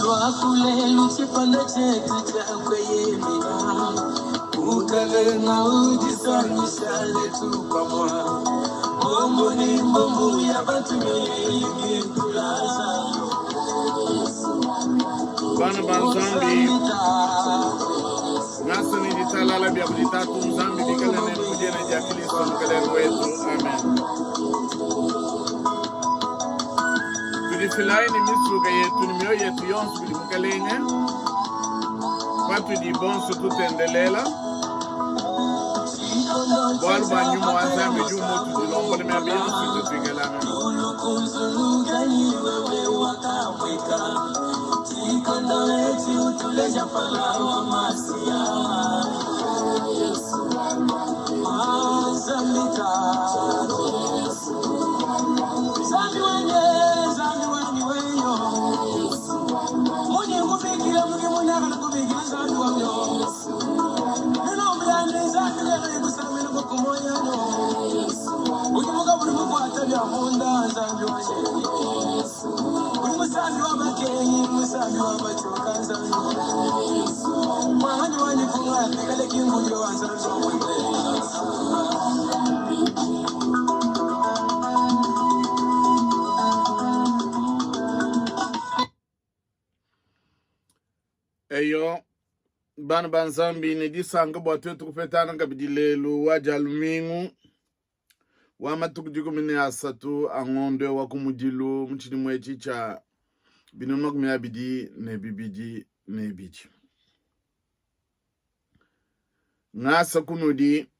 Luaku lelu tshipanda tshietu tshia kueyemena Mukalenga udisangisha letu pamua Mbombo ni mbombo ya bantu mioyo Bana ba Nzambi, ngasa ne ditalala bia kudi Tatu Nzambi bikale nenu mu dina dia Kristo Mukelenge wetu. Amen. Tudifilayi ne misuka yetu ne mioyo yetu yonso kudi Mukelenge patudi bonso tutendelela bualu bua nyuma wa Nzambi udi umutudilombola miaba yonso itutuikalangana. Eyo, bana ba Nzambi, ne disanka bua tuetu kupetana kabidi lelu wa Dia lumingu wa matuku 13 a ngondo wa kumudilu mu tshidimu etshi tshia binunu 2022. Ngasa kunudi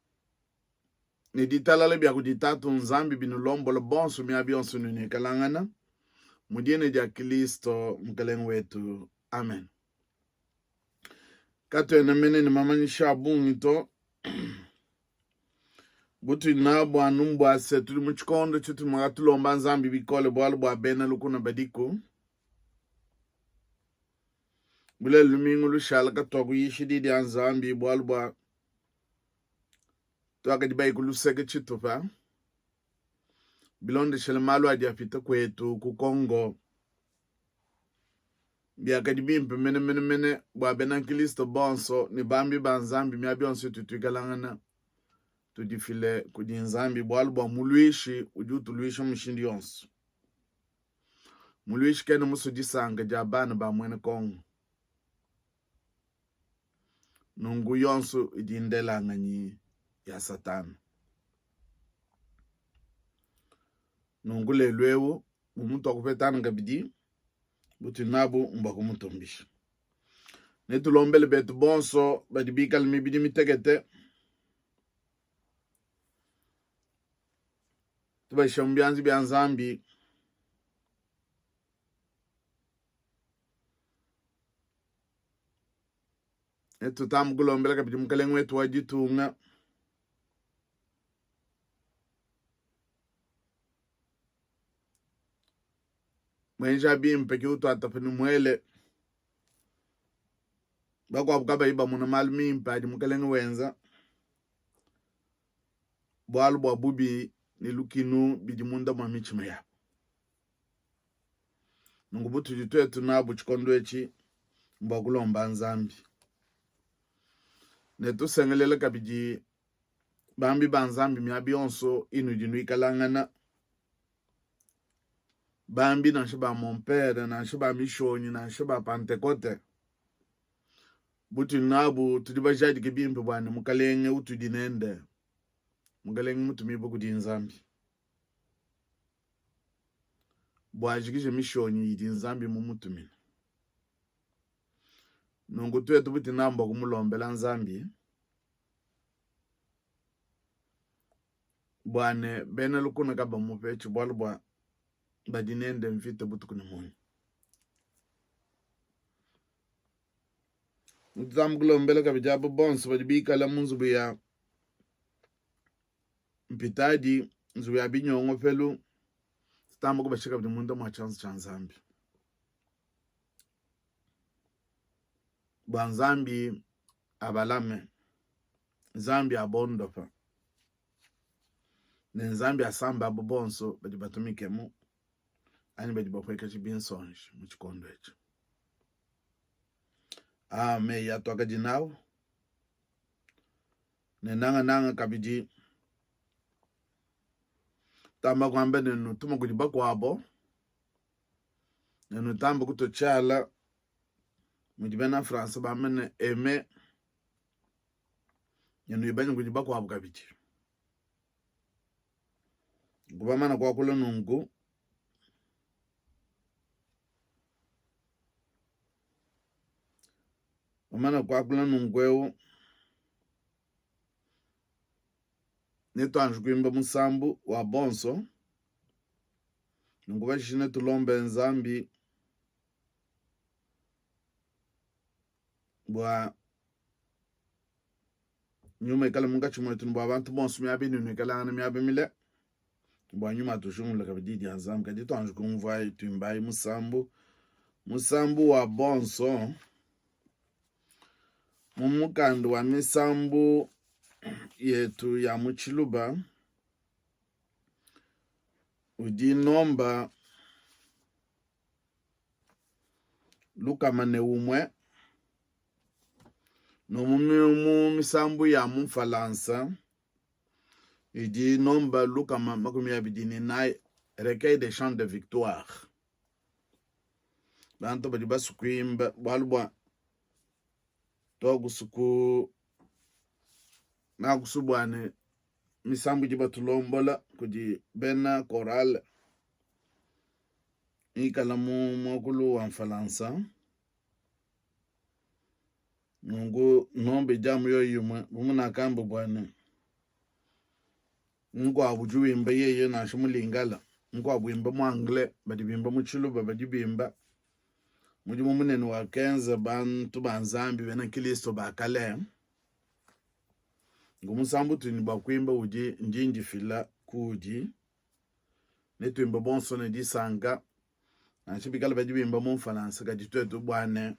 ne ditalala bia kudi Tatu Nzambi binulombola bonso miaba yonso nuikalangana mu dina dia Kristo Mukelenge wetu. Amen. Katuena mene ne mamanyisha a bungi to. Butudi nabu anu mbua se tudi mu tshikondo tshitudi mua tulomba Nzambi bikole bualu bua bena lukuna badiku. Bulelela lumingu lushala katuakuyisha di dia Nzambi bualu bua tuakadi bayi ku luseke tshitupa bilondeshele malu adi apita kuetu ku Congo. Biakadi bimpe menemene bua bena nkristo bonso ne bambi ba Nzambi miaba yonso itu tuikalangana tudifile kudi Nzambi bualu bua muluishi udi utuluisha mushindu yonso. Muluishi kena musue disanka dia bana ba muena Kongo. Nunku yonso idi ndelanganyi ya Satana. Nunku lelu eu bu mutuakupetana kabidi butudi nabu mbua kumutumbisha. Netulombele betu bonso badi bikale mibidi mitekete, tubashisha mu bianza bia Nzambi. Netutamba kulombela kabidi Mukalenge wetu wa ditunga muenja bimpe ke utuatapa ne muele bakuabu kabayi bamona malu mimpe adi mukalenge wenza bualu bua bubi ne lukinu bidi munda mua mitshima yabu nunku butudi tuetu nabu tshikondo etshi mbua kulomba nzambi ne tusengelela kabidi bambi ba nzambi miaba yonso inudi nuikalangana bambi nansha ba mompere nansha ba mishonyi nansha ba pantekote butudi nabu tudi bajadike bimpe bua ne mukalenge utudi nende mukalenge mutumibue kudi nzambi bua ajikije mishonyi idi nzambi mumutumine nunku tuetu butudi nabu bua kumulombela nzambi bua ne bena lukuna kabamupetshi bualu bua badi nende mvita butuku ne munya. Nzambi kulombela kabidi abo bonso badi bikala mu nzubu ya mpitadi, nzubu ya binyongopelu, tutamba kubasha kabidi munda mua tshianza tshia Nzambi. Bua Nzambi abalame, Nzambi abondopa ne Nzambi asamba abo bonso badi batumikemu anyi badi bapuekesha binsonji mu tshikondo etshi. Aa meyi atuakadi nawu ne nangananga kabidi tamba kuamba ne nutuma kudi bakuabo ne nutamba kutua tshiala mudi bena France bamba ne aime ne nuibanye kudi bakuabo kabidi. Kubamana kuakula nunku bamana kuakula nunku eu netuanji kuimba musambu wa bonso nunku pashishe netulombe Nzambi bua nyuma ikale munkatshi muetu ne bua bantu bonso miaba inu nuikalangana miaba mile bua nyuma atujungulule kabidi dia Nzambi. Kadi tuanji kumvuayi, tuimbayi musambu, musambu wa bonso mu mukanda wa misambu yetu ya mu Tshiluba udi nomba 101 no mu misambu ya mu Mfalansa idi nomba 124 recueil des chants de victoire bantu badi basue kuimba bualu bua tuakusuku nakusu bua ne misambu idi batulombola kudi bena chorale ikala mu muakulu wa mfalansa Nunku ngombe idi amu yoyi imue, bu munakamba bua ne, mukuabu udi wimba yeye nansha mu lingala, mukuabu wimba mu anglais, badi bimba mu tshiluba, badi bimba. Mudimu munene wakenza bantu ba Nzambi bena Kristo ba kale, ngu musambu utudi ne bua kuimba udi ndi ndifila kuudi. Netuimbe bonso ne disanka nansha bikale badi bimba mu mfalansa kadi tuetu bua ne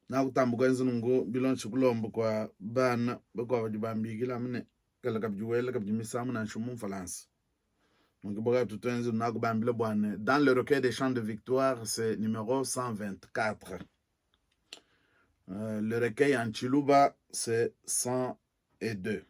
nakutamba kuenza nunku bilondeshe kulomba kua bana bakuabu badi bambikila amu ne kala kabidi wela kabidi misambu nansha mu mfalansa nunku bua tuenze nakubambila bua ne dans le recueil des chants de victoire c'est numéro 124 le recueil en Tshiluba c'est 102.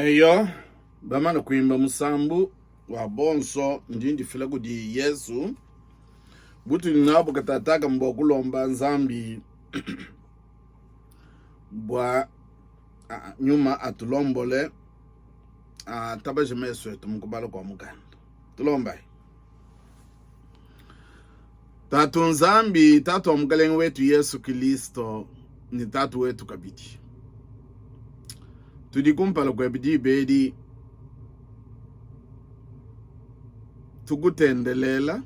Eyo, bamane kuimba musambu wa bonso, ndi ndifila kudi Yesu butudi nabu katataka mbua kulomba Nzambi bua nyuma atulombole atabaje mesu etu mu kubala kua mukanda. Tulombayi. Tatu Nzambi, Tatu wa Mukalenge wetu Yesu Kilisto ne Tatu wetu kabidi, tudi kumpala kuebe diba edi tukutendelela,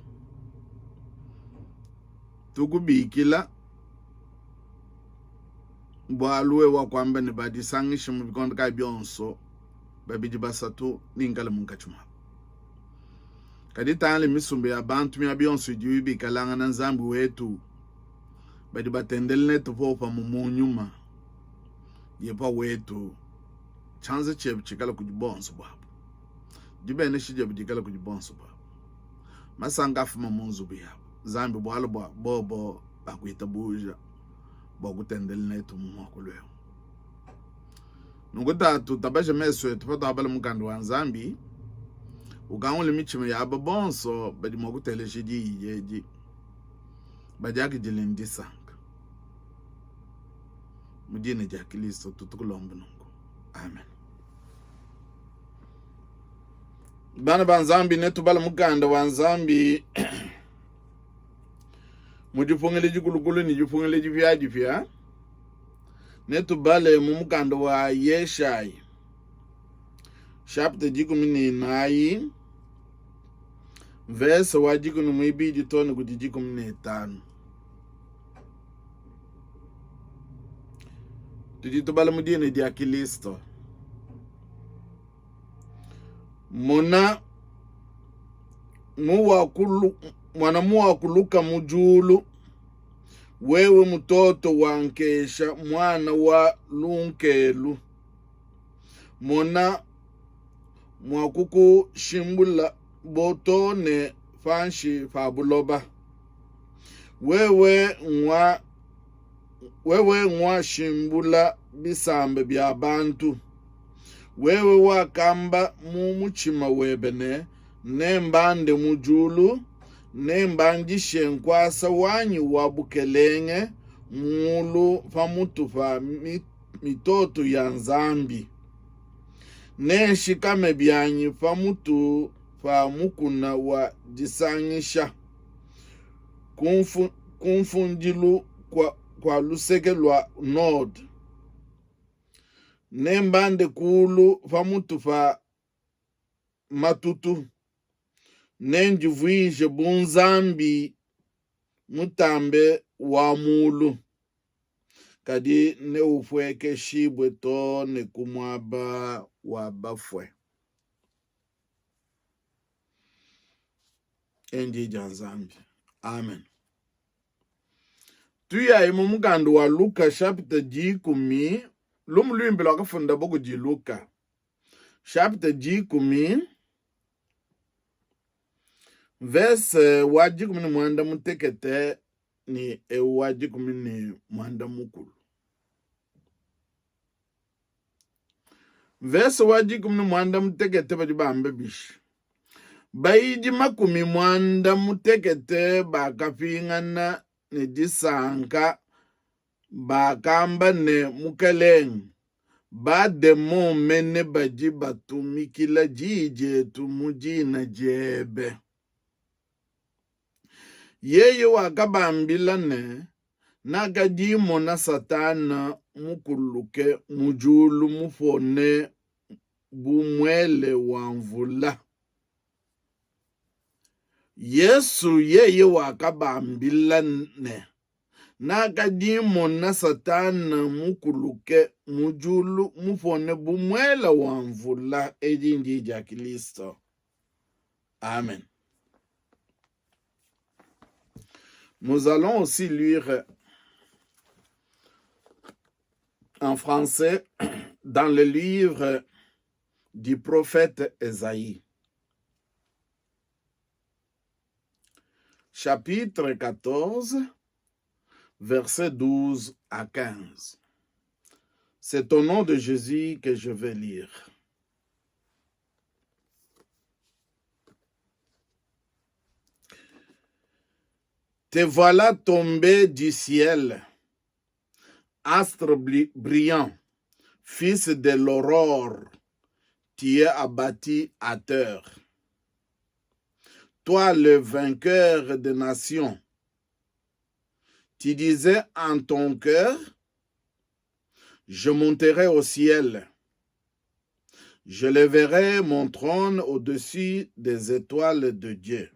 tukubikila bualu wewe wakuamba ne badisangishe mu bikondo kayi bionso babidi basatu ningikale munkatshi muabu. Kadi tangila misumba ya bantu miaba yonso idiyo ibikalangana Nzambi wetu, badi batendela netu popamue mu nyuma. Yehowa wetu, tshianza tshiebe tshikale kudi bonso buabu, dibenesha diebe dikale kudi bonso buabu, masanka afuma mu nzubu yabu, Nzambi, bualu bua bobo bakuitabuja bua kutendela netu mu muakulu eu. Nunku Tatu, tabaja mesu etu patuabala mukanda wa Nzambi, ukangule mitshima ya aba bonso badi mua kuteleja diyi edi, badiakidile ne disanka. Mu dina dia Kristo tutukulomba nunku, amen. Bana ba Nzambi, netubale mukanda wa Nzambi mu dipungila dikulukulu ne dipungila dipiadipia. Netubale mu mukanda wa Yeshayi chapitre 14 verse wa 12 too ne kudi 15. Tudi tubala mu dina dia Kilisto. Mona mwana muwakuluka mu diulu Wewe mutoto wa nkesha, muana wa lunkelu, mona muakukushimbula bo too ne panshi pa buloba. Wewe ngua wewe nguashimbula bisamba bia bantu. Wewe wakamba mu mutshima webe ne, Nembande mu diulu, nembandishe nkuasa wanyi wa bukelenge mulu pa mutu pa mitoto ya Nzambi, nenshikame bianyi pa mutu pa mukuna wa disangisha, ku mfundilu kua, kua luseke lua nord, nembande kulu pa mutu pa matutu, nendivuije bu Nzambi Mutambe wa mulu, kadi neupuekeshibue too ne ku muaba wa bafue. Endi dia Nzambi. Amen. Tuyayi mu mukanda wa Luka chapitre 10, lumu luimpe luakafundabo kudi Luka. Chapitre 10 verse wa 18 ne eu wa 13. Verse wa 18 badi bamba bishi? Bayidi 80 bakapingana ne disanka Bakamba ne, Mukelenge, ba-demon mene badi batumikila diyi dietu mu dina diebe. Yeye wakabambila ne, Nakadi mmona Satana mukuluke mu diulu mupone bu muele wa mvula. Yesu yeye wakabambila ne, Nakadi mmona Satana mukuluke mu diulu mupone bu muela wa mvula. Edi ndi dia Kristo. Amen. Nous allons aussi lire en français dans le livre du prophète Esaïe. Chapitre 14, versets 12 à 15. C'est au nom de Jésus que je vais lire. Te voilà tombé du ciel, astre brillant, fils de l'aurore, tu es abattu à terre. Toi, le vainqueur des nations, tu disais en ton cœur, je monterai au ciel, je lèverai mon trône au-dessus des étoiles de Dieu.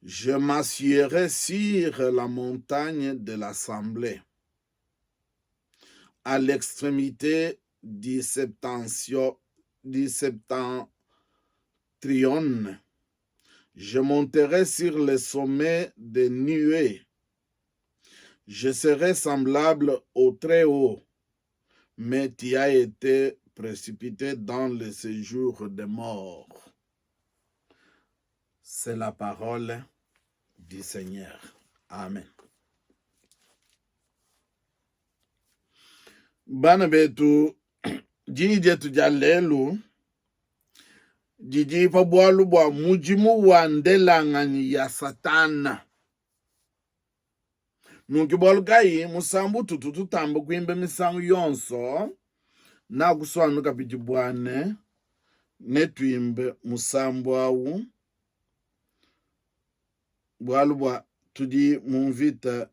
Je m'assierai sur la montagne de l'assemblée, à l'extrémité du septentrion. Je monterai sur le sommet des nuées. Je serai semblable au Très-Haut, mais tu as été précipité dans le séjour des morts. C'est la parole du Seigneur. Amen. Bana betu, diyi dietu dia lelu didi pa bualu bua mudimu wa ndelanganyi ya Satana. Nunku bualu kayi musambu tutu tutamba kuimba misangu yonso nakusuanu kabidi bua ne netuimbe musambu au bualu bua tudi mu mvita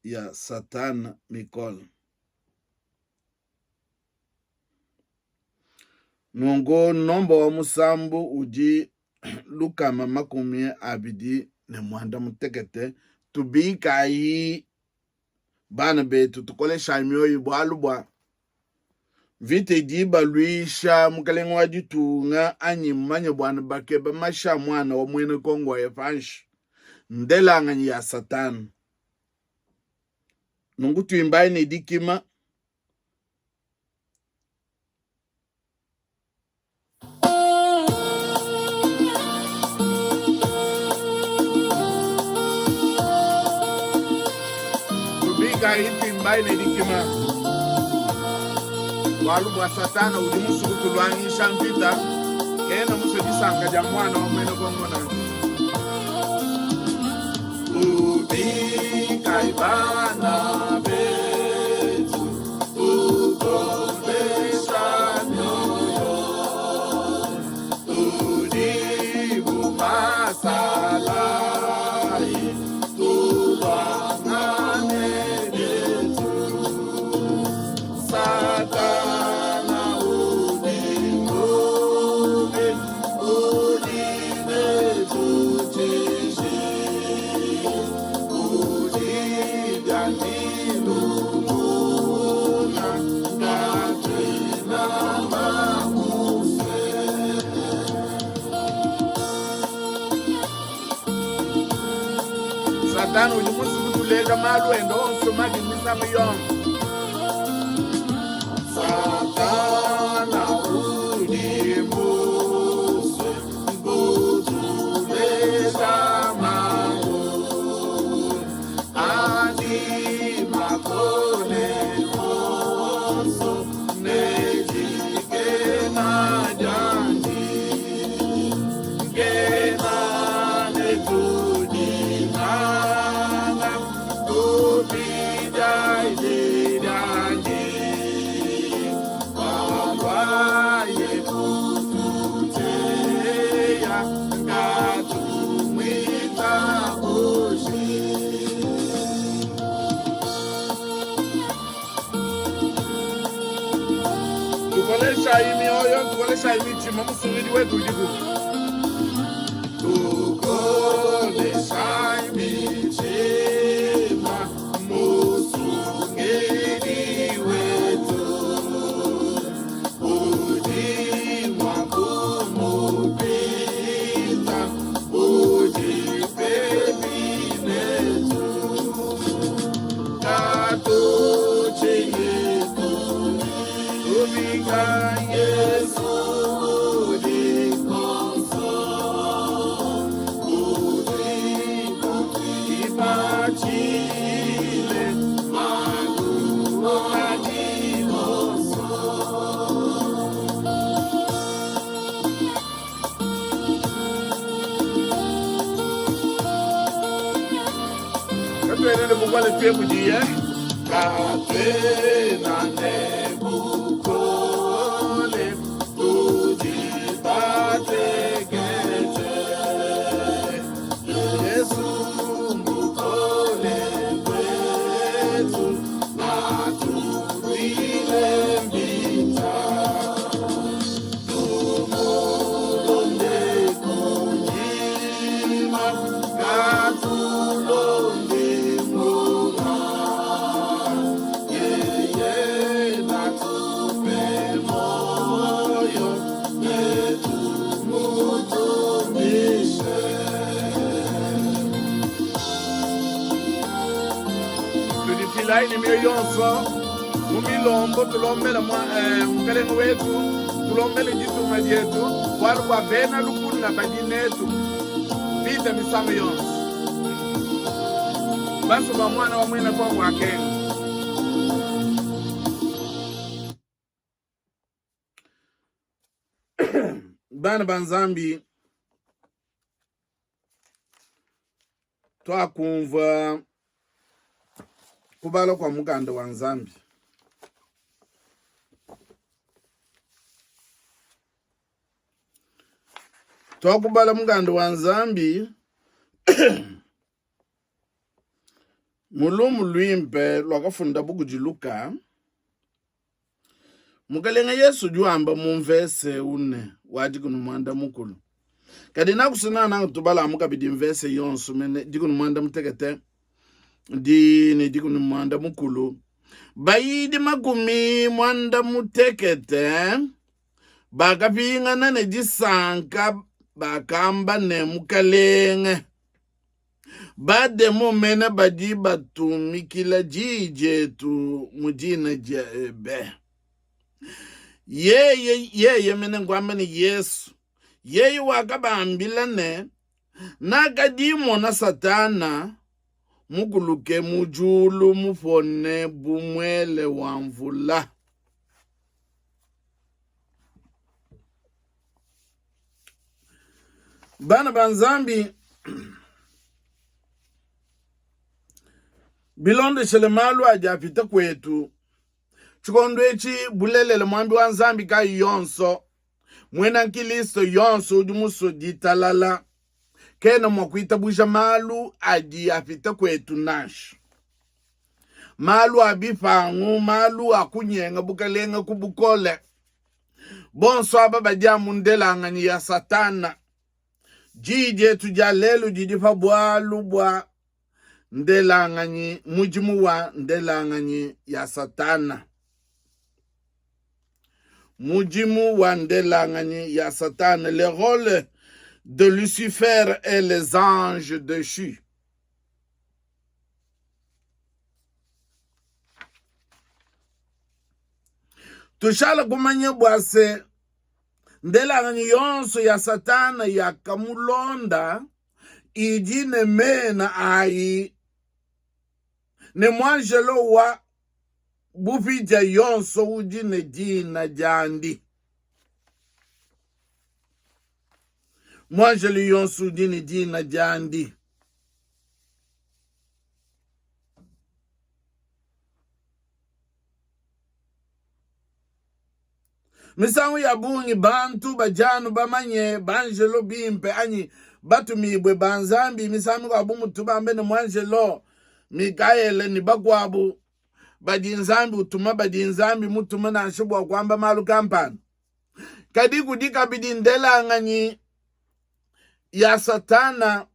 ya Satana mikole. Nunku nomba wa musambu udi 221. Tubikayi bana betu, tukoleshayi mioyo bualu bua mvita idi ibaluisha mukalenge wa ditunga anyi mmanye bua ne bakeba mashi a muana wa muena Kongo aye panshi ndelanganyi ya Satana. Nunku tuimbayi ne dikima. Tubikayi tuimbayi ne dikima bualu bua Satana udi musue kutuluangisha mvita, kena musue disanka dia muana wa muena Kongo nansha. Tubikayi bana betu, tukolesha mioyo, tudi bu masalayi, tuluangane bietu. Satana udi mubi, udi netu tshiji, udi biandi lukuna, katuena bamusue. Satana udi musue kutuleja malu ende onso mabi misangu yonso. Satana udi musue kutuleja malu adi makole onso ne dikena diandi. Kena ne tudinanga, tupidiayi paluaye kututeya, katumuitabuji. Tukoleshayi mioyo, tukoleshayi mitshima, Musungidi wetu udiku. Tukoleshayi mitshima, Musungidi wetu udi mua kumupita, udi pepi netu. Katutshinyi tubika Yesu udiku. Katuena ne bukole tuye kudiye. Katuena ne bukole tudi batekete. Yesu mbukole bwetu atulwile mvita. Tumulonde kunyima katulonde muma. Yeye natupe moyo netumutumbishe. Tudifilayi ne mioyo yonso mu milombo, tulombele Mukalenge wetu, tulombele ditunga dietu, bualu bua bena lukuna badi netu mvita misangu yonso. Basu ba muana wa muena Kongo akenga. Bana ba Nzambi, tuakumvua kubala kua mukanda wa Nzambi. Tuakubala mukanda wa Nzambi mu lumu luimpe luakafundabu kudi Luka. Mukelenge Yesu udi wamba mu mvese une wa dikumi muanda mukulu. Kadi nakusu nananga tubalamu kabidi mvese yonso mene dikumi muanda mutekete di ne dikumi muanda mukulu. Bayidi makumi muanda mutekete bakapingana ne disanka bakamba ne, Mukelenge, Bademon mene badi batumikila diyi dietu mu dina diebe. Yeye yeye mene nkuamba ne Yesu, yeye wakabambila ne, Nakadi mona Satana mukuluke mu diulu mupone bu muele wa mvula. Bana ba Nzambi, bilondeshele malu adi apita kuetu tshikondo etshi, bulelela muambi wa Nzambi kayi yonso, muena nkristo yonso udi musue ditalala kena mua kuitabuja malu adi apita kuetu nansha. Malu a bipangu, malu a kunyenga bukalenge ku bukole, Bonso aba badi amu ndelanganyi ya Satana. Diyi dietu dia lelu didi pa bualu bua ndelanganyi, mudimu wa ndelanganyi ya Satana. Mudimu wa ndelanganyi ya Satana, le rôle de Lucifer et les anges déchus. Tushala kumanya bua se, ndelanganyi yonso ya Satana yakamulonda idi ne mena ayi, ne muanjelo wa bupidia yonso udi ne dina diandi. Muanjelo yonso udi ne dina diandi. Misangu ya bungi bantu badi anu bamanye banjelo bimpe anyi batumibue ba Nzambi. Misangu mikuabu mutu bambe ne muanjelo Mikaele ne bakuabu badi Nzambi utuma, badi Nzambi mutume nansha bua kuamba malu kampanda. Kadi kudi kabidi ndelanganyi ya Satana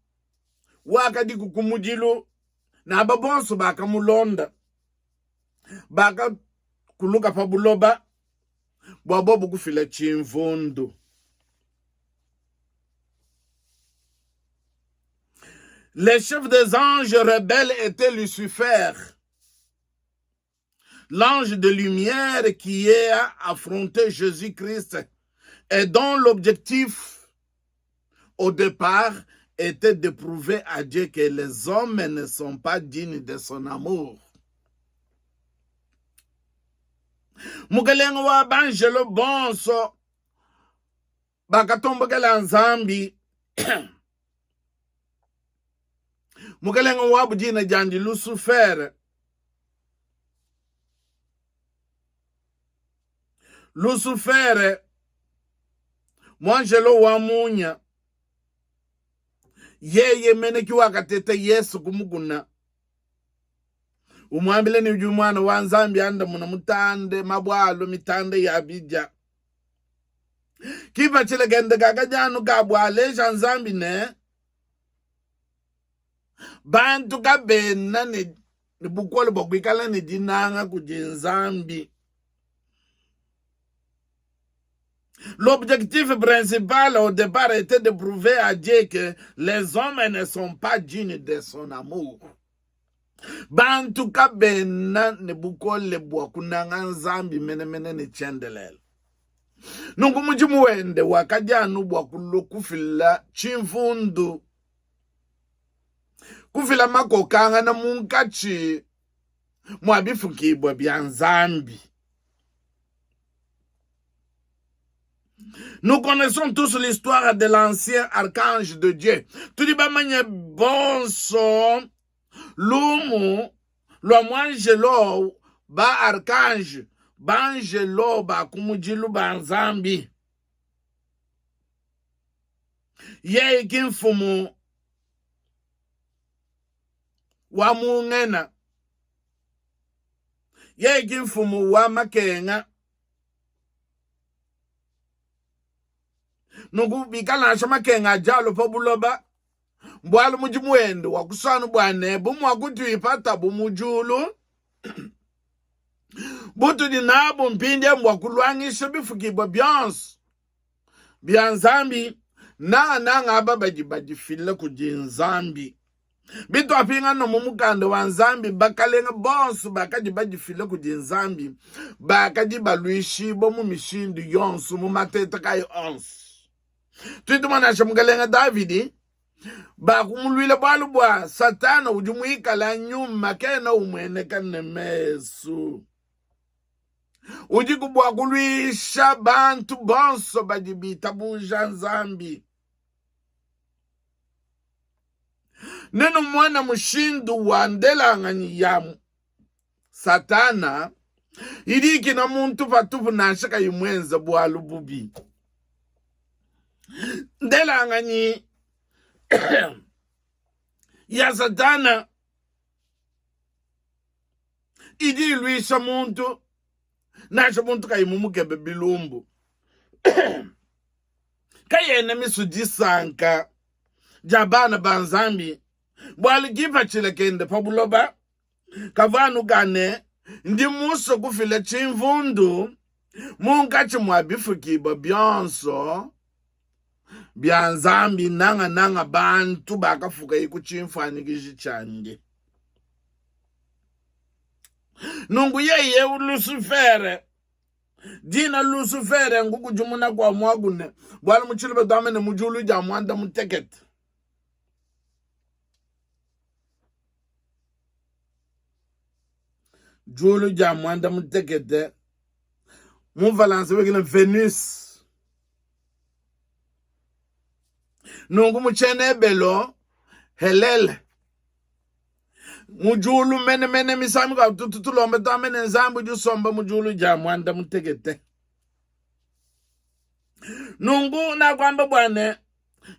wakadiku ku mudilu ne aba bonso bakamulonda bakakuluka pa buloba bua bobu kufila tshimvundu. Le chef des anges rebelles était Lucifer, l'ange de lumière qui a affronté Jésus-Christ et dont l'objectif au départ était de prouver à Dieu que les hommes ne sont pas dignes de son amour. Mukelenge wa banjelo bonso bakatombokela Nzambi. Mukelenge wabu dina diandi Lusufere. Lusufere, muanjelo wa munya, yeye mene ki wakateta Yesu ku mukuna, umuambile ne udi muana wa Nzambi, andamuna mutande mabue alue mitanda ya bidia. Kipatshila kende kakadi anu ka bua aleja Nzambi ne bantu kabena ne bukole bua kuikala ne dinanga kudi Nzambi. L'objectif principal au départ était de prouver à Dieu que les hommes ne sont pas dignes de son amour. Bantu kabena ne bukole bua kunanga Nzambi menemene ne tshiendelele. Nunku mudimu wende wakadi anu bua kulua kufila tshimvundu, kufila makokangana munkatshi mua bifukibua bia Nzambi. Nous connaissons tous l'histoire de l'ancien archange de Dieu. Tudi bamanye bonso lumu lua muanjelo ba archange banjelo ba kumudilu ba Nzambi. Yeye ki mfumu wa mu ngena, yeye ki mfumu wa makenga. Nunku bikala nansha makenga adi alua pa buloba, mbualu mudimu wende wa kusanu bua ne bu mua kutuipatabu mu diulu butudi nabu mpindieu mbua kuluangisha bifukibua bionso bia Nzambi, nangananga aba badi badifila kudi Nzambi. Bituapingana mu mukanda wa Nzambi, bakalenge bonso bakadi badifila kudi Nzambi bakadi baluishibua mu mishindu yonso, mu mateta kayi onso. Tudi tumona nansha mukalenge Davidi bakumuluila bualu bua Satana udi muikala nyuma kena umueneka ne mesu. Udiku bua kuluisha bantu bonso badi bitabuja Nzambi. Nenumone mushindu wa ndelanganyi ya Satana idi ikina muntu patupu nansha kayi muenze bualu bubi. Ndelanganyi ya Satana idi iluisha muntu nansha muntu kayi mumukebe bilumbu. Kayena misu disanka dia bana ba Nzambi, bualu kipatshila kende pa buloba kavua anu ka ne, ndi musue kufila tshimvundu munkatshi mua bifukibua bionso bia Nzambi, nangananga bantu bakafukaye ku tshimfuanyikiji tshiandi. Nunku yeye eu Lusifere, dina Lusifere nkukudimuna kua muaku ne, bualu mu tshiluba tuambe ne mu diulu dia muanda mutekete. Diulu dia muanda mutekete mu Mfalansa bekile Venus. Nunku mu tshiena-Ebelo Helele mu diulu menemene misangu mikuabu tutu tulomba tuambe ne Nzambi udi usomba mu diulu dia muanda mutekete. Nunku nakuamba bua ne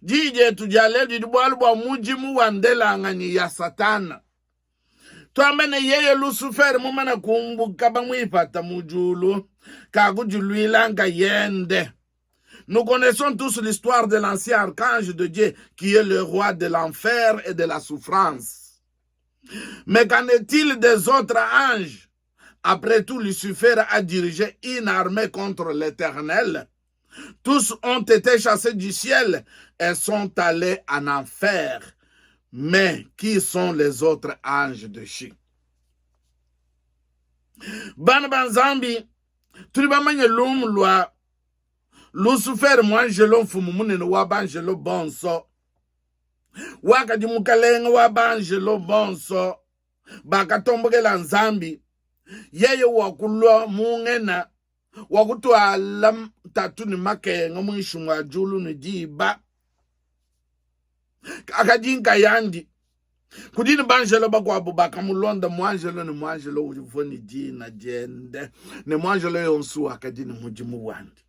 diyi dietu dia lelu didi bualu bua mudimu wa ndelanganyi ya Satana. Tuambe ne yeye Lusufere mumane kumbuka bamuipata mu diulu, kakudiluila nkayende. Nous connaissons tous l'histoire de l'ancien archange de Dieu qui est le roi de l'enfer et de la souffrance. Mais qu'en est-il des autres anges? Après tout, Lucifer a dirigé une armée contre l'Éternel. Tous ont été chassés du ciel et sont allés en enfer. Mais qui sont les autres anges de Chi? Bana ba Nzambi, tudi bamanye lumu lua Lucifer, muanjelo mfumu munene wa banjelo bonso, wakadi mukalenge wa banjelo bonso bakatombokela Nzambi. Yeye wakulua mu ngena wakutuala ntatu ne makenga muinshi mua diulu ne diba. Akadi nkayandi. Kudi ne banjelo bakuabu bakamulonda, muanjelo ne muanjelo uvua ne dina diende, ne muanjelo yonso wakadi ne mudimu wandi.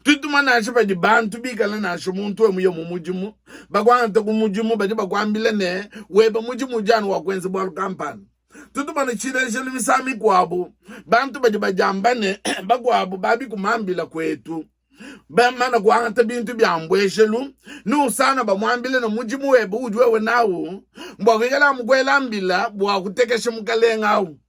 Tudi tumona nansha padi bantu bikale nansha muntu we muye mu mudimu, bakuangata ku mudimu, badi bakuambila ne, webe mudimu udi anu wa kuenza bualu kampanda. Tudi tumona tshilejelu misangu mikuabu, bantu badi badiamba ne bakuabu babikumambila kuetu bamana kuangata bintu bia mbuejelu ne usanga bamuambile ne mudimu webe udi wewe nawu mbua kuikala amu kuela mbila bua kutekesha mukalenge au.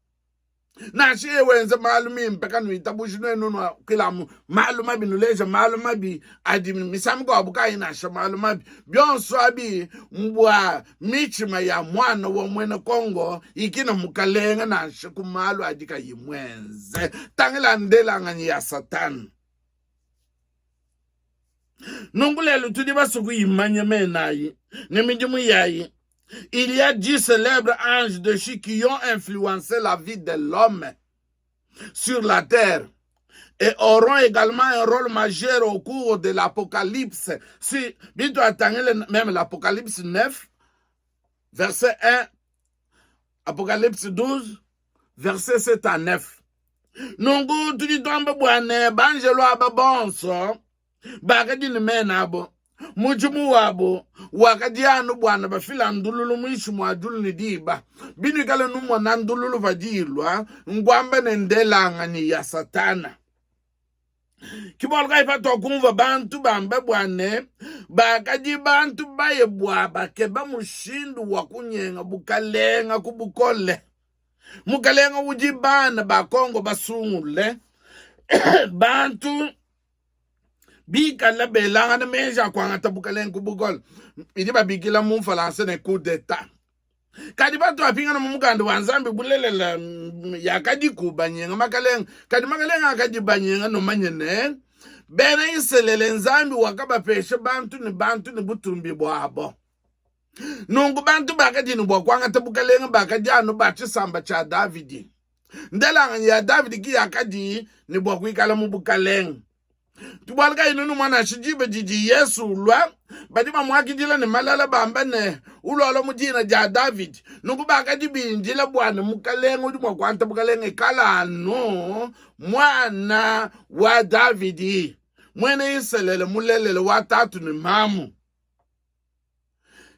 Nansha yeye wenza malu mimpe, kanuitabuji nuenu nuakuilamu malu mabi, nuleja malu mabi adi misangu mikuabu kayi nansha malu mabi. Bionso abi mbua mitshima ya muana wa muena Kongo ikina mukalenge nansha ku malu adi kayi muenze. Tangila ndelanganyi ya Satana. Nunku lelu tudi basue kuyimanya mena ayi ne midimu yayi. Il y a 10 célèbres anges déchus qui ont influencé la vie de l'homme sur la terre et auront également un rôle majeur au cours de l'Apocalypse. Si, bientôt attendez même l'Apocalypse 9, verset 1, Apocalypse 12, verset 7 à 9. Nunku tudi tuamba bua ne banjelo aba bonso bakadi ne mena abo, mudimu wabo wakadi anu bua ne bafila ndululu muinshi mua diulu ne diba. Binuikale numona ndululu padi ilua, nkuamba ne ndelanganyi ya Satana. Ke bualu kayi patuakumvua bantu bamba bua ne bakadi bantu baye bua bakeba mushindu wa kunyenga bukalenga ku bukole. Mukalenga udi bana ba Kongo basungule bantu bikala belangana meji a kuangata bukalenga ku bukole, idi babikila mu mfalansa ne coup d'etat. Kadi patuapingana mu mukanda wa Nzambi, bulelela yakadiku banyenga makalenga, kadi makalenga akadi banyenga. Numanye ne bena Isalele Nzambi wakabapesha bantu ne bantu ne butumbi buabo. Nunku bantu bakadi ne bua kuangata bukalenge bakadi anu ba tshisamba tshia Davidi. Ndelanganyi ya Davidi ki yakadi ne bua kuikala mu bukalenge. Bualu kayi nunu nansha diba didi Yesu ulua, badi bamuakidila ne malala bamba ne, ulualua mu dina dia Davidi. Nunku bakadi bindila bua ne mukalenge udi mua kuangata bukalenge ikala anu muana wa Davidi, muena Isalele mulelela wa tatu ne mamu.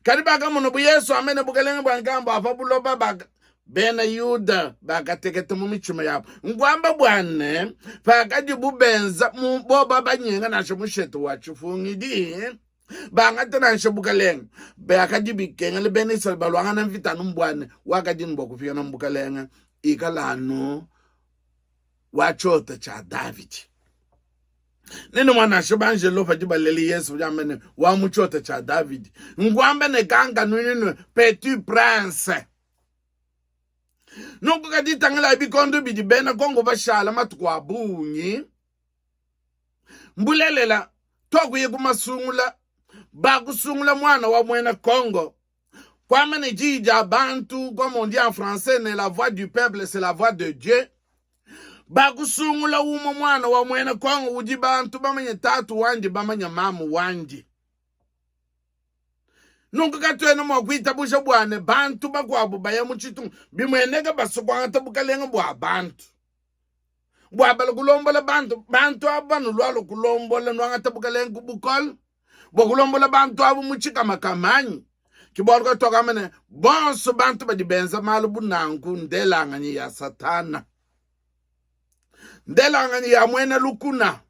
Kadi bakamona bu Yesu amene bukalenge bua nkambua bua pa buloba, bena Yuda bakateketa mu mitshima yabu. Nkuamba bua ne, pakadibu benza boba banyenga nansha mushete wa tshipungidi, bangata nansha bukalenge, bakadi bikengela bena Isalele baluangana mvita anu bua ne wakadi ne bua kupingana mu bukalenge ikala anu wa tshiota tshia Davidi. Nene mwana nansha banjelo padi balele Yesu badi amba ne wa mu tshiota tshia Davidi, nkuamba ne kankanuinu petit prince. Nunku kadi tangila bikondo bidi bena Kongo bashala matuku a bungi. Mbulelela tuakuye ku masungula bakusungula muana wa muena Kongo kuamba ne diyi dia bantu, comme on dit en français, ne la voix du peuple c'est la voix de Dieu. Bakusungula umue muana wa muena Kongo udi bantu bamanye tatu wandi bamanye mamu wandi. Nunku katuena mua kuitabuja bua ne bantu bakuabu baya mu tshitungu bimueneka basue kuangata bukalenge bua bantu bua bala kulombola bantu. Bantu aba nulualua kulombola nuangata bukalenge ku bukole bua kulombola bantu abu mu tshikamakama anyi? Ke bualu kayi tuakamba ne, bonso bantu badi benza malu bu nanku ndelanganyi ya Satana, ndelanganyi ya muena lukuna.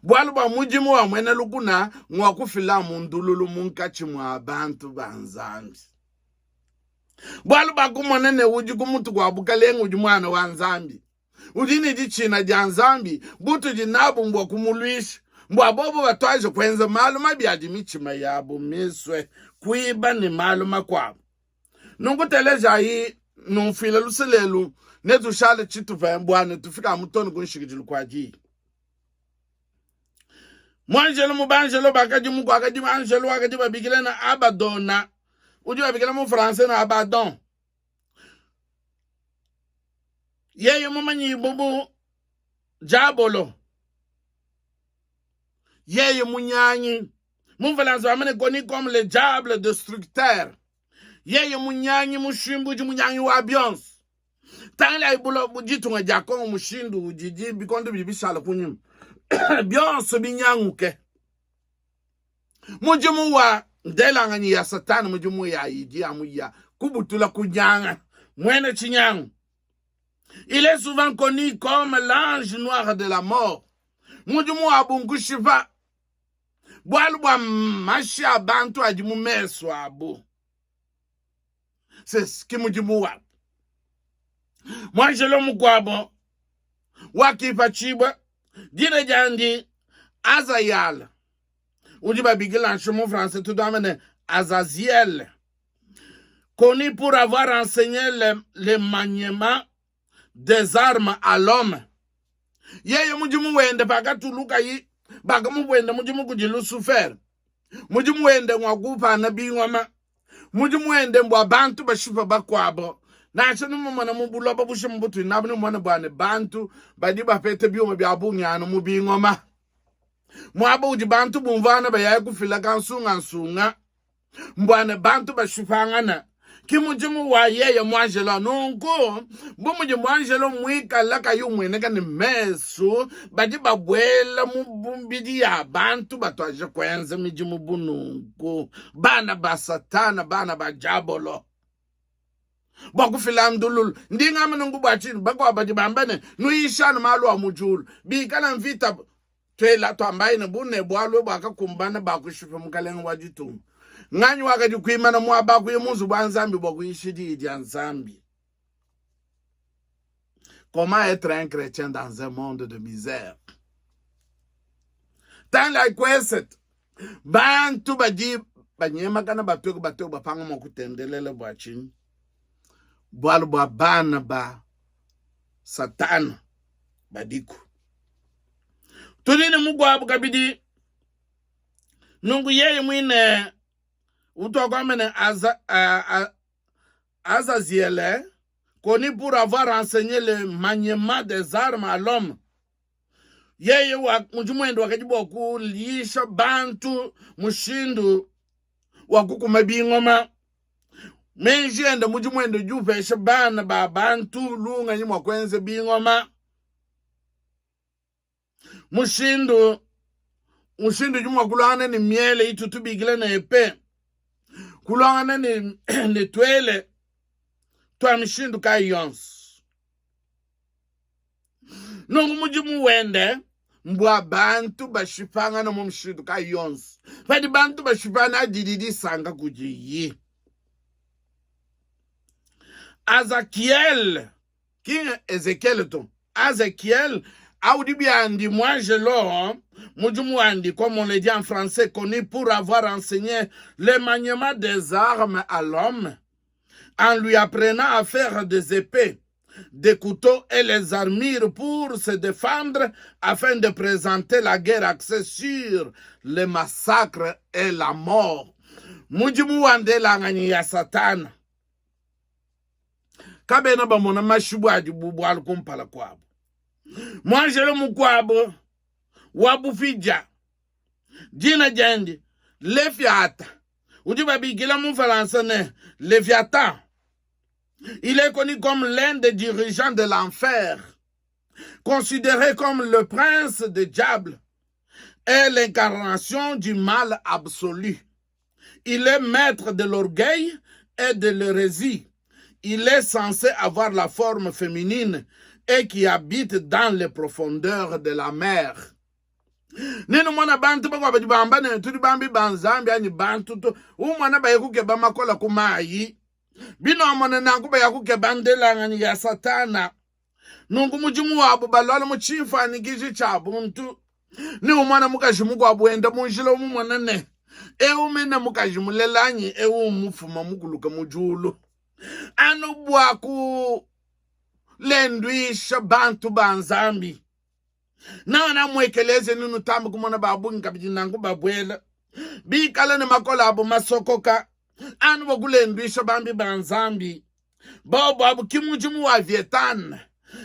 Bualu bua mudimu wa muena lukuna ngua kufila mu ndululu munkatshi mua bantu ba Nzambi. Bualu bakumona ne udi ku mutu kua bukalenge udi muana wa Nzambi, udi ne ditshina dia Nzambi, butudi nabu mbua kumuluisha, mbua bobo batuaje kuenza malu mabi adi mitshima yabu misue kuiba ne malu makuabu. Nunku telejayi, numfuile luse lelu, netushale tshitupa bua ne tufika amu too ne ku nshikidilu kua diyi. Muanjelo mu banjelo bakadi mu kuakadi anjelo wakadi babikila na Abadona, udi babikila mu français na Abaddon. Yeye mumanyibue bu Diabolo, yeye munyangi. Mu mfalansa bamane connu comme le diable destructeur. Yeye munyangi mushimbudi munyangi wa bionso. Tangilayi buloba ditunga dia Kongo mushindu udidi bikondo bidi bishala kunyima bionso binyanguke. Mudimu wa ndelanganyi ya Satana, mudimu ya idi amu ya kubutula kunyanga muena tshinyangu. Il est souvent connu comme l'ange noir de la mort. Mudimu wabu nkushipa bualu bua mashi a bantu adi mu mesu abu. C'est ki mudimu wabu. Muanjelo mukuabo wakipatshibua, dina diandi Azayala, udi babikila nansha mu français tutuamba ne Azaziel, connu pour avoir enseigné le, le maniement des armes à l'homme. Yeye mudimu wende pakatulukayi bakamubuenda mudimu kudi Lucifer. Mudimu wende ngua kupana bingoma. Mudimu wende mbua bantu bashipa bakuabo. Nansha numumona mu buloba bushima butudi nabu, numone bua ne bantu badi bapete biuma bia bungi anu mu bingoma. Muaba udi bantu bumvuana bayaya kufila kansungansunga mbua ne bantu bashipangana ki mudimu wa yeye muanjelo. Nunku bu mudi muanjelo muikala kayi umueneka ne mesu, badi babuela mu mbidi ya bantu batuadija kuenza midimu bu nunku, bana ba Satana, bana ba diabolo, bua kufila ndululu. Ndi ngamba nunku bua tshinyi? Bakuabu badi bamba ne, nuyishanu malu a mu diulu, bikala mvita Tuela tuambayi ne, bu ne bualu buakakumbana ba kushipa mukalenge wa ditunga, nganyi wakadi kuimana muaba kuya mu nzubu wa Nzambi bua kuyisha diyi dia Nzambi? Comment être un chrétien dans un monde de misère? Tangila kwesete bantu badi banyemakana batue batue bapanga mua kutendelela bua tshinyi? Bualu bua bana ba Satana badiku. Tudi ne mukuabu kabidi, nunku yeye muine utuakuamba ne Aza, a, a, Azaziele, connu pour avoir enseigné le maniement des armes à l'homme. Yeye wa mudimu wende wakadi bua kulisha bantu mushindu wa kukuma bingoma. Meji ende mudimu wende udi upesha bana ba bantu lungenyi mua kuenza bingoma. Mushindu mushindu udi mua kuluangana ne miele itu tubikila ne epe, kuluangana ne, ne tuele tua mishindu kayi yonso. Nunku mudimu wende mbua bantu bashipangana mu mushindu kayi yonso. Padi bantu bashipana, didi disanka kudiyi. Azakiel ki Ezekiel to, Azekiel audi biandi muanjelo mudimu wandi, comme on le dit en français, connu pour avoir enseigné le maniement des armes à l'homme en lui apprenant à faire des épées, des couteaux et les armures pour se défendre afin de présenter la guerre axée sur le massacre et la mort. Mudimu wa ndelanganyi ya Satana. Kabena bamona mashi bu adi bu bualu kumpala kuabu. Muanjelo mukuabo wa bupidia, dina diende Lefiata, udi babikila mu Falansa ne Leviathan. Il est connu comme l'un des dirigeants de l'enfer, considéré comme le prince des diables et l'incarnation du mal absolu. Il est maître de l'orgueil et de l'hérésie. Il est censé avoir la forme féminine et qui habite dans les profondeurs de la mer. Nenu mona bantu bakuabu badi bamba ne tudi bambi ba Nzambi anyi bantu to umona baye kukeba makola ku mayi binuamona nanku baya kukeba ndelanganyi ya Satana. Nunku mudimu wabu baluala mu tshimfuanyikiji tshia buntu ne umona mukaji mukuabu wenda mu njila umumona ne eu mene mukaji mulela anyi eu mufuma mukuluka mu diulu anu bua kulenduisha bantu ba Nzambi. Nangana mu ekelezia ne nutambe kumona ba bungi kabidi nanku babuela bikala ne makole abu masokoka anu bua kulenduisha bambi ba Nzambi. Bobu abu ki mudimu wa Vietan.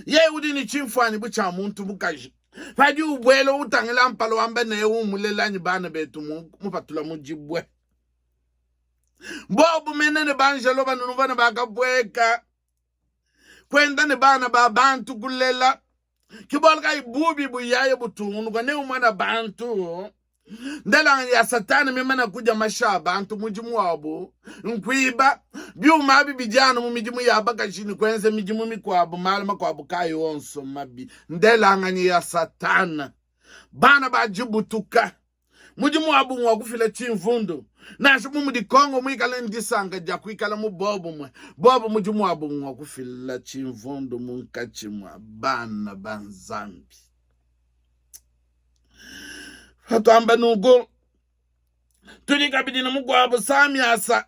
Yeye udi ne tshimfuanyi bu tshia muntu mukaji. Padi ubuela utangila mpala wamba ne eu mulela anyi bana betu mupatula mu dibue. Bobu mene ne banjelo banunu bana bakapueka kuenda ne bana ba bantu kulela. Ke bualu kayi bubi buyaye butungunuka ne umona bantu ndelanganyi ya Satana mimana kudia mashi a bantu. Mudimu wabu nkuiba biuma abi bidi anu mu midimu ya bakaji ne kuenza midimu mikuabu, malu makuabu kayi onso mabi. Ndelanganyi ya Satana, bana ba dibutuka. Mudimu wabu ngua kufila tshimvundu. Nansha bu mudi Congo muikale ne disanka dia kuikala mu bobumue, bobu mudimu wabu ngua kufila tshimvundu munkatshi mua bana ba Nzambi. Patuamba nunku, tudi kabidi ne mukuabu Samiasa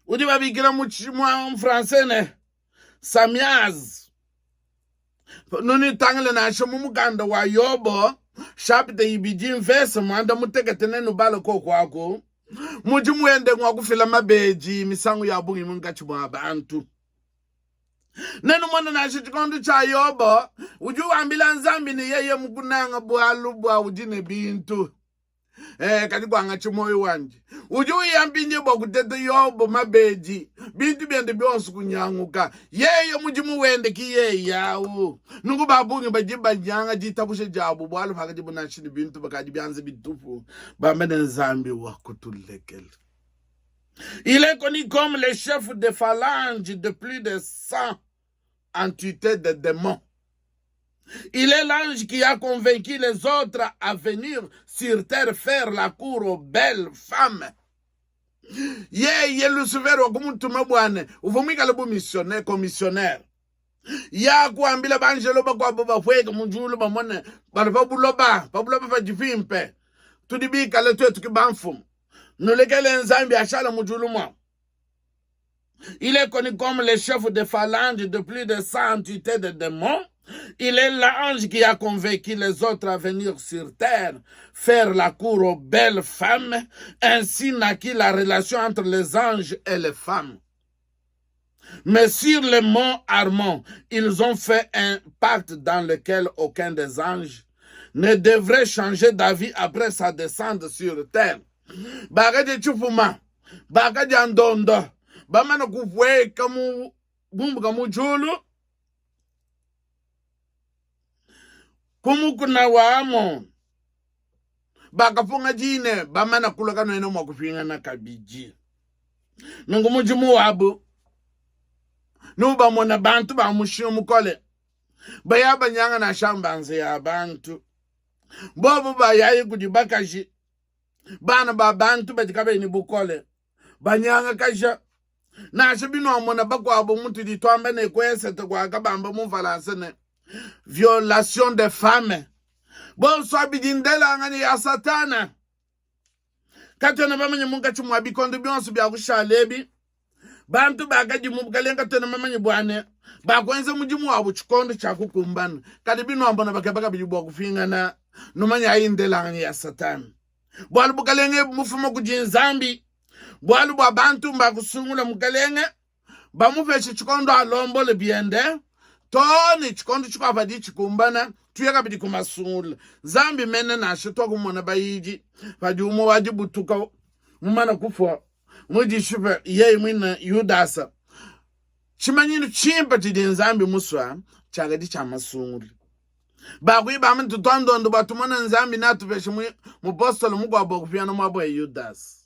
udi babikila mu français ne Samiaz. Nunitangile nansha mu mukanda wa Yobo shapita 2 mvese 11 nenubale koku aku. Mudimu wende ngua kufila mabedi misangu ya bungi munkatshi mua bantu. Nenumone nansha tshikondo tshia Yobo udi wambila Nzambi ne yeye mukunanga bualu bua udi ne bintu. Kadi kuangatshi muoyo wandi. Udi uya mpindieu bua kuteta Yobo mabedi, bintu biende bionso kunyanguka. Yeye mudimu wende ki yeye au. Nunku ba bungi badi banyanga ditabuja diabu bualu pakadibu nansha ne bintu bakadi bianza bitupu, bamba ne Nzambi wakutulekela. Il est connu comme le chef de phalange de plus de 100 entités de démons. Il est l'ange qui a convaincu les autres à venir sur terre faire la cour aux belles femmes. Yeye Lucifer wakumutuma bua ne uvua muikale bu missionnaire commissionnaire ya kuambila banjelo bakuabo bapueke mu diulu bamone badi pa buloba pa buloba padi pimpe tudi bikale tuetu ki bamfumu nulekele Nzambi ashala mu diulu muabu. Il est connu comme le chef de phalange de plus de 100 entités de démons. Il est l'ange qui a convaincu les autres à venir sur terre faire la cour aux belles femmes. Ainsi naquit la relation entre les anges et les femmes. Mais sur le mont Armon, ils ont fait un pacte dans lequel aucun des anges ne devrait changer d'avis après sa descente sur terre. Bakadia tshifuma, bakadia ndondo, bamana kupueka mu bumbuka mu diulu ku mukuna wa Amon, bakapunga di ne bamana kulua kanuena mua kupingana kabidi. Nunku mudimu wabu nubamona bantu ba mushinga mukole baya banyanga nansha mbanza ya bantu, bobu bayayi kudi bakaji bana ba bantu badi kabayi ne bukole banyangakaja nansha binuamona bakuabo mutudi tuamba ne ku esete kuakabamba mu mfalansa ne violation de femme bonso abidi ndelanganyi ya Satana. Katuena bamanye munkatshi mua bikondo bionso bia kushala ebi bantu bakadi mu bukalenge, katuena bamanye bua ne bakuenza mudimu wabu tshikondo tshia kukumbana. Kadi binuambona bakeba kabidi bua kupingana, numanye ayi ndelanganyi ya Satana, bualu bukalenge ebu bufuma kudi Nzambi, bualu bua bantu mbakusungula mukalenge bamupeshe tshikondo alombole biende too ne tshikondo tshikuabu padi tshikumbana tuye kabidi ku masungula. Nzambi mene nansha tuakumona bayidi padi umue wa dibutuka mumana kufua mudishipe yeye muine Yudasa. Tshimanyinu tshimpe tshidi Nzambi musua tshiakadi tshia masungula. Bakuiba ame tutua ndondo bua tumone Nzambi natupeshe mupostolo mukuabu wa kupiana muaba wa Yudasa.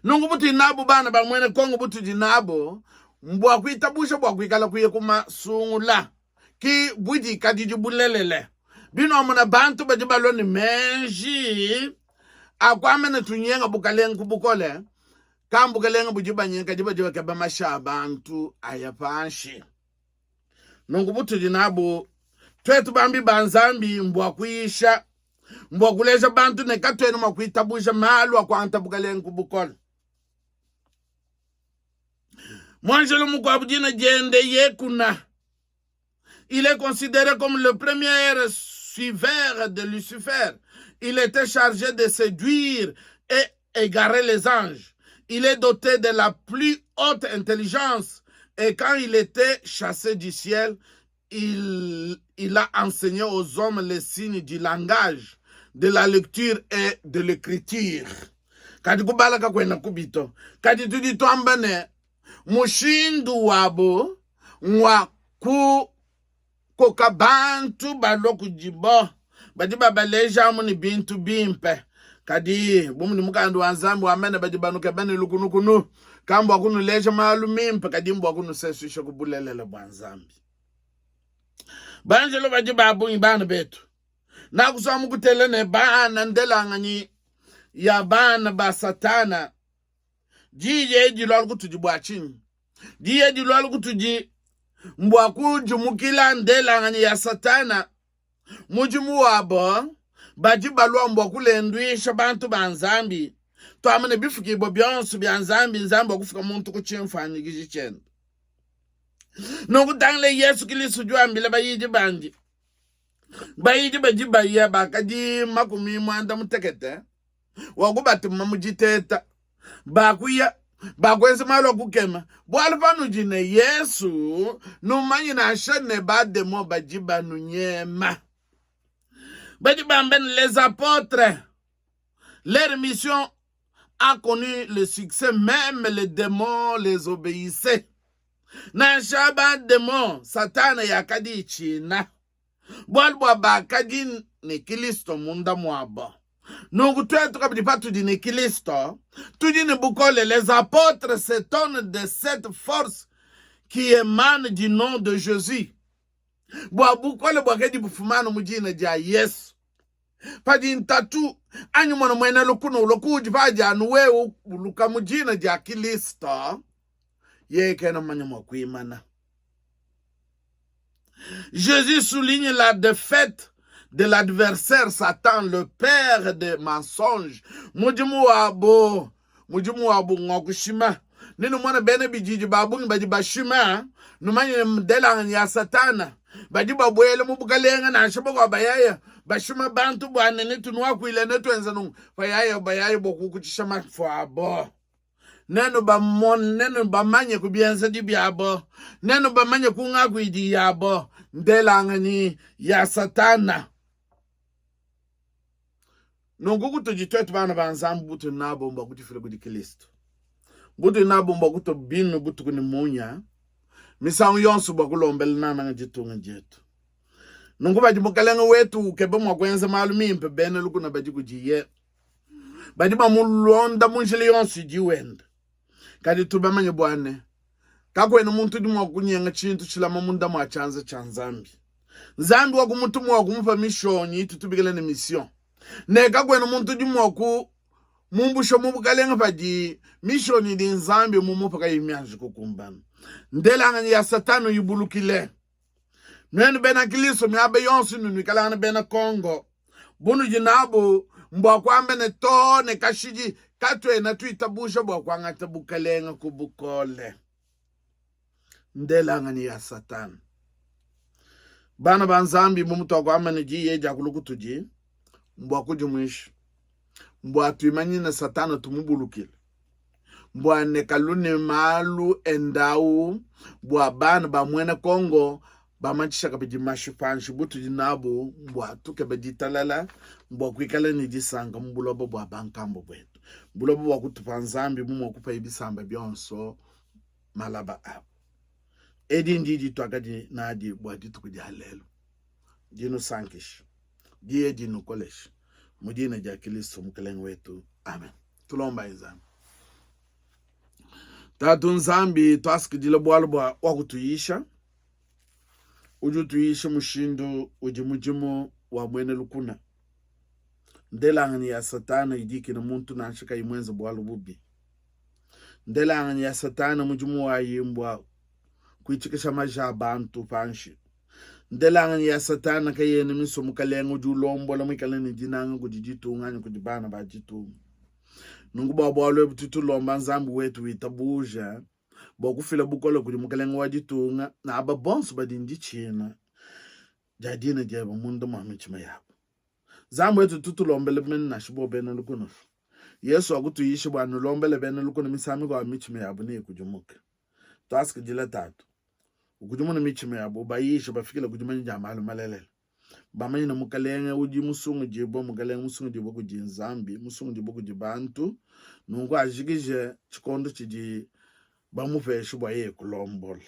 Nunku butudi nabu bana ba muena Kongo butudi nabu mbua kuitabusha bua kuikala kuya ku masungula ki budikadidi bulelele. Binuamona bantu badi balua ne meji a kuamba ne tunyenga bukalenge ku bukole, ka mbukalenge budi banyenga kadi badi bakeba mashi a bantu aya panshi. Nunku butudi nabu tuetu bambi ba Nzambi mbua kuyisha, mbua kuleja bantu ne katuena mua kuitabuja malu a kuangata bukalenge ku bukole. Muanjelo mukuabu dina diende Yekuna, il est considéré comme le premier suiveur de Lucifer. Il était chargé de séduire et égarer les anges. Il est doté de la plus haute intelligence et quand il était chassé du ciel, il a enseigné aux hommes les signes du langage, de la lecture et de l'écriture. Kadi kubala kakuena kubi to. Kadi tudi tuamba ne, mushindu wabu ngua kukoka bantu balua kudibo, badi babaleja amu ne bintu bimpe. Kadi bu mudi mukanda wa Nzambi wamba ne, badi banukeba ne lukunukunu, kambua kunuleja malu mimpe, kadi mbua kunusesuisha ku bulelela bua Nzambi. Banjelo badi ba bungi, bana betu, nakusua mukutela ne bana ndelanganyi ya bana ba Satana. Diyi edi dilualu kutudi bua tshinyi? Diyi edi dilualu kutudi mbua kudimukila ndelanganyi ya Satana. Mudimu wabo badi balua mbua kulenduisha bantu ba Nzambi. Tuamba ne bifukibua bionso bia Nzambi, Nzambi wakufuka muntu ku tshimfuanyikiji tshiende. Nunku tangila Yesu Kilisto udi wambila bayidi bandi, bayidi badi baya bakadi 60, wakubatuma mu diteta, bakuya bakuenza malu a kukema. Bualu panudi ne Yesu, numanye nansha ne bademon badi banunyema. Badi bamba ne les apôtres, leur mission a connu le succès, même les démons les obéissaient. Nansha ba demon Satana yakadi itshina, bualu bua bakadi ne Kristo munda muabo. Nunku tuetu kabidi patudi ne Kristo, tudi ne bukole. Les apôtres s'étonnent de cette force qui émane du nom de Jésus. Bua bukole buakadi bufumana mu dina dia Yesu. Padi ntatu anyi mona muena lukuna ulua kuudi, padi anu wewe uluka mu dina dia Kristo, yeye kena mumanye mua kuimana. Jésus souligne la défaite de l'adversaire Satan, le père des mensonges. Mudimu wabo, mudimu wabo ngua kushima. Ne numona bena bididi ba bungi badi bashima, numanye ne ndelanganyi ya Satana badi babuela mu bukalenge nansha bakuabu bayaya bashima bantu bua ne netunuakuile netuenza nunku, bayaya bayaya bua kukutshisha mafu abo. Nenu bamone, nenu bamanye ku bienzedi biabo, nenu bamanye ku ngakuidi yabo, ndelanganyi ya Satana. Nunku kutudi tuetu bana ba Nzambi, butudi nabo mbua kudifila kudi Kristo, butudi nabo mbua kutua binu butuku ne munya misangu yonso bua kulombela nananga ditunga dietu. Nunku padi Mukalenge wetu ukeba mua kuenza malu mimpe, bena lukuna badi kudiye badi bamulonda mu njila yonso idi wenda. Kadi tubamanye bua ne, kakuena muntu udi mua kunyenga tshintu tshilama munda mua tshianza tshia Nzambi. Nzambi wakumutuma wa kumupa mishonyi itu tubikila ne mission, ne kakuena muntu udi mua kumumbusha mu bukalenge padi mishonyi idi Nzambi mumupa kayi mianji kukumbana. Ndelanganyi ya Satana uyibulukile. Nuenu bena Kristo miaba yonso inunuikalangana bena Kongo, bunudi nabu mbua kuamba ne too ne kashidi katuena tuitabuja bua kuangata bukalenge ku bukole. Ndelanganyi ya Satana. Bana ba Nzambi, bu mutuakuamba ne diyi edi akulu kutudi, mbua kudimuisha, mbua tuimanyine Satana tumubulukile. Mbua ne kalu ne malu endawu bua bana ba muena Kongo bamatshisha kabidi mashi panshi. Butudi nabu mbua tukeba ditalala, mbua kuikala ne disanka mu buloba bua bankambua buetu, buloba bua kutupa Nzambi bu mua kupaye bisamba bionso malaba abu. Edi ndi dituakadi nadi bua dituku dia lelu. Dinusankishe, diye dinukoleshe mu dina dia Kristo Mukelenge wetu, amen. Tulombayi Nzambi. Tatu Nzambi, tuasakidila bualu bua wakutuyisha. Udi utuyisha mushindu udi mudimu wa muena lukuna. Ndelanganyi ya Satana idi ikina muntu nansha kayi muenze bualu bubi. Ndelanganyi ya Satana mudimu wayi mbua kuitshikisha maja a bantu panshi. Ndelanganyi ya Satana kayena misue mukalenge udi ulombola muikale ne dinanga kudi ditunga anyi kudi bana ba ditunga. Nunku bua bualu ebu tudi tulomba Nzambi wetu witabuja bua kufila bukole kudi mukalenge wa ditunga ne aba bonso badi ne ditshina dia dina diebe munda mua mitshima yabu. Nzambi wetu tutulombele mene nansha bo bena lukuna. Yesu wakutuyisha bua nulombele bena lukuna misangu mikuabu mitshima yabu neyikudimuke. Tuasakidila Tatu, ukudimune mitshima yabu, ubayishe bafikile ku dimanya dia malu malelela. Bamanye ne, Mukalenge udi musungudibue, Mukalenge musungudibue kudi Nzambi, musungudibue kudi bantu, nunku ajikije tshikondo tshidi bamupeshe bua yeye kulombola.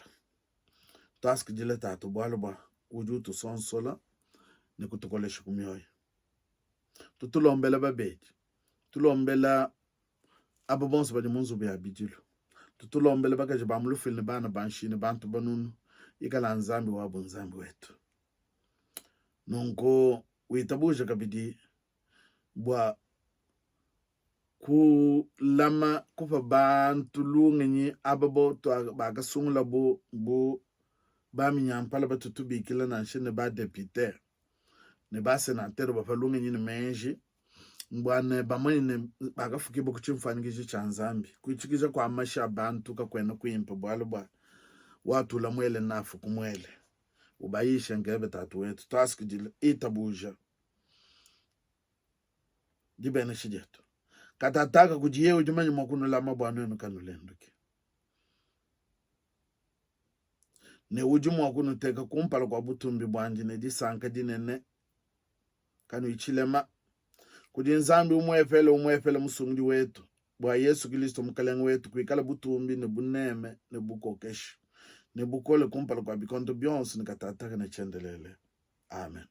Tuasakidila Tatu bualu bua udi utusonsola ne kutukolesha ku mioyo. Tutulombela babedi, tulombela aba bonso badi mu nzubu ya bidilu, tutulombela bakaji ba mu lufuila ne bana ba nshiya ne bantu banunu. Ikala Nzambi wabu Nzambi wetu. Nunku witabuje kabidi bua kulama kupa bantu lungenyi aba bo bakasungulabu bu baminyampala batutubikila nansha ne badepite ne basenatere bapa lungenyi ne meji bua ne bamanye ne bakafukibua ku tshimfuanyikiji tshia Nzambi. Kuitshikija kua mashi a bantu kakuena kuimpe, bualu bua watula muele nafu ku muele. Ubayishe nkebe Tatu wetu, tuasakidila itabuja dibenesha dietu. Katataka kudiye udi manye mua kunulama bua nuenu kanulenduki, ne udi mua kunuteka kumpala kua butumbi buandi ne disanka dinene kanuyi tshilema. Kudi Nzambi umuepele umuepele Musungidi wetu, bua Yesu Kilisto Mukelenge wetu, kuikala butumbi ne buneme ne bukokeshi ne bukole kumpala kua bikondo bionso ne katataka ne tshiendelele. Amen.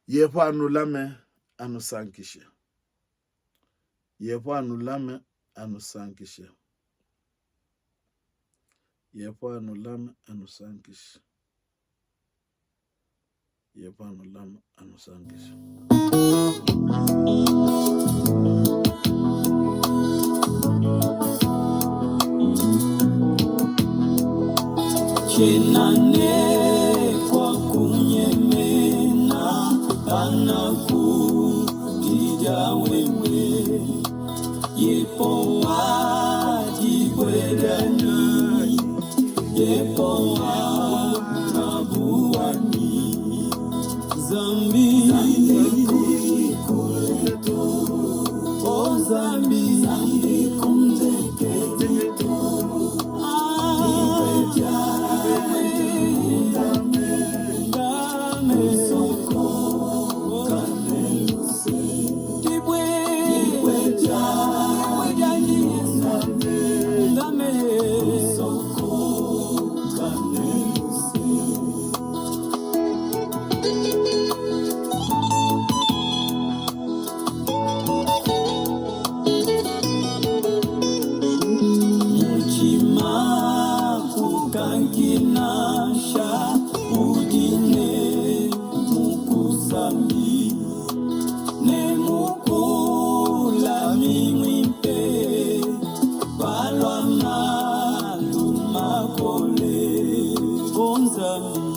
Yehowa anulame anusankishe. Yehowa anulame anusankishe. Yehowa anulame anusankishe. Yehowa anulame anusankishe. Tshiena ne kua kunyemena panakudidia wewe, Yehowa dibue dianyi, Yehowa ngabu wanyi, Nzambi oh Nzambi, Mutshima kukankinasha udi ne mukusambi ne mukulami muimpe palua malu makole. O Nzambi.